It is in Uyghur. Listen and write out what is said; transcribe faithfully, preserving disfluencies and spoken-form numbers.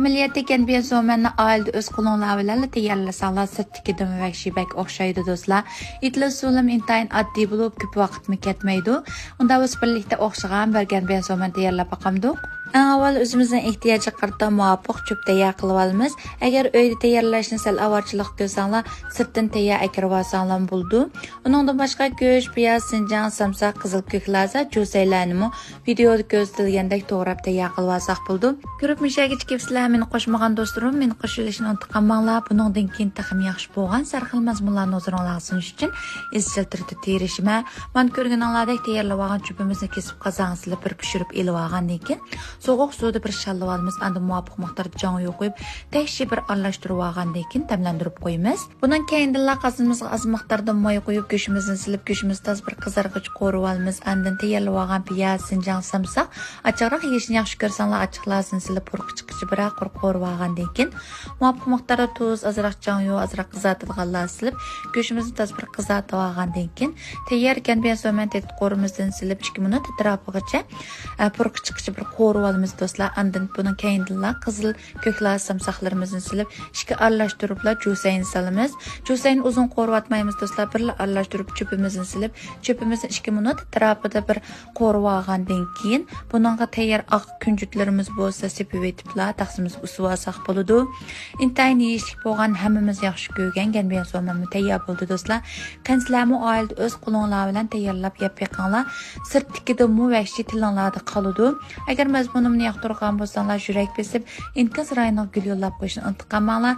ئەمەلىيەتتە گەنبيەن سومەننى ئائىلىدە ئۆز قولۇڭلار بىلەنلا تەييارلىساڭلار، سىرتتىكىدىنمۇ ۋەھشىي بەك ئوخشايدۇ دوستلار. ئېتىلىش ئۇسۇلىمۇ ئىنتايىن ئاددىي بولۇپ، كۆپ ۋاقىتمۇ كەتمەيدۇ. ئۇنداق بولسا بىرلىكتە ئوخشىغان بىر گەنبيەن سومەن تەييارلاپ باقامدۇق؟ ئەڭ ئاۋۋال ئۆزىمىزنىڭ ئېھتىياجىغا قارىتا مۇۋاپىق چۆپ تەييار قىلىۋالىمىز. ئەگەر ئۆيدە تەييارلاشنى سەل ئاۋارىچىلىق كۆرسەڭلار، سىرتتىن تەييار ئەكىرىۋالساڭلارمۇ بولىدۇ. ئۇنىڭدىن باشقا گۆش، پىياز، سىنجاڭ سامساق، قىزىل كۆكلازا، جۈسەيلەرنىمۇ ۋىدېئودا كۆرسىتىلگەندەك توغراپ تەييار قىلىۋالساق بولىدۇ. كۆرۈپ مۇشۇ يەرگىچە كېلىپسىلەر، مېنى قوشمىغان دوستلىرىم، مېنى قوشۇۋېلىشنى ئۇنتۇپ قالماڭلار. بۇنىڭدىن كېيىن تېخىمۇ ياخشى بولغان سەرخىل مەزمۇنلارنى ھۇزۇرۇڭلارغا سۇنۇش ئۈچۈن ئىزچىل تۈردە تىرىشىمەن. مانا كۆرگىنىڭلاردەك تەييارلىۋالغان چۆپىمىزنى كېسىپ قازانغا سېلىپ بىر پىشۇرۇپ ئېلىۋالغاندىن كېيىن، سوغۇق سۇدا بىر شاللىۋالىمىز. ئاندىن مۇۋاپىق مىقداردا جاڭيۇ قۇيۇپ، تەكشى بىر ئارىلاشتۇرۇۋالغاندىن كېيىن دەملەندۈرۈپ قويىمىز. بۇنىڭ كەينىدىنلا قازىنىمىزغا ئاز مىقداردا ماي قۇيۇپ، گۆشىمىزنى سېلىپ، گۆشىمىزنى تازا بىر قىزارغۇچە قورۇۋالىمىز. ئاندىن تەييارلىۋالغان پىياز، سىنجاڭ سامساق، ئاچچىقراق يېيىشنى ياخشى كۆرسەڭلار، ئاچچىقلارسىنى سېلىپ، پۇرىقى چىققىچە بىرەر قۇر قورۇۋالغاندىن كېيىن، مۇۋاپىق مىقداردا تۇز، ئازراق جاڭيۇ، ئازراق قىزارتىدىغانلار سېلىپ، گۆشىمىزنى تازا بىر قىزارتىۋالغاندىن كېيىن، تەييار گەنبيەن سومەن تېتىت قورۇمىزدىن سېلىپ، ئىككى مىنۇت ئەتراپىغىچە، ئە، پۇرىقى چىققىچە بىر قورۇۋالىمىز دوستلار. ئاندىن بۇنىڭ كەينىدىنلا قىزىل كۆكلەر سامساقلىرىمىزنى سېلىپ، ئىككى ئارىلاشتۇرۇپلا جۈسەينى سالىمىز. جۈسەينى ئۇزۇن قورۇۋاتمايمىز دوستلار، بىرلا ئارىلاشتۇرۇپ چۆپىمىزنى سېلىپ، چۆپىمىزنى ئىككى مىنۇت ئەتراپىدا بىر قورۇۋالغاندىن كېيىن، بۇنىڭغا تەييار ئاق كۈنجۈتلىرىمىز بولسا سېپىۋېتىپلا تەخسىمىزگە ئۇسۇۋالساق بولىدۇ. ئىنتايىن يېيىشلىك بولغان، ھەممىمىز ياخشى كۆرگەن گەنبيەن سومەنمۇ تەييار بولدى دوستلار. قېنى سىلەرمۇ ئائىلىدە ئۆز قولۇڭلار بىلەن تەييارلاپ يەپ بېقىڭلار. سىرتتىكىدىنمۇ ۋەھشىي تىلىڭلاردا قالىدۇ. ئەگەر مەزمۇنۇمنى ياقتۇرغان بولساڭلار، يۈرەك بېسىپ، ئىنكاس رايونىغا گۈل يوللاپ قويۇشنى ئۇنتۇپ قالماڭلار.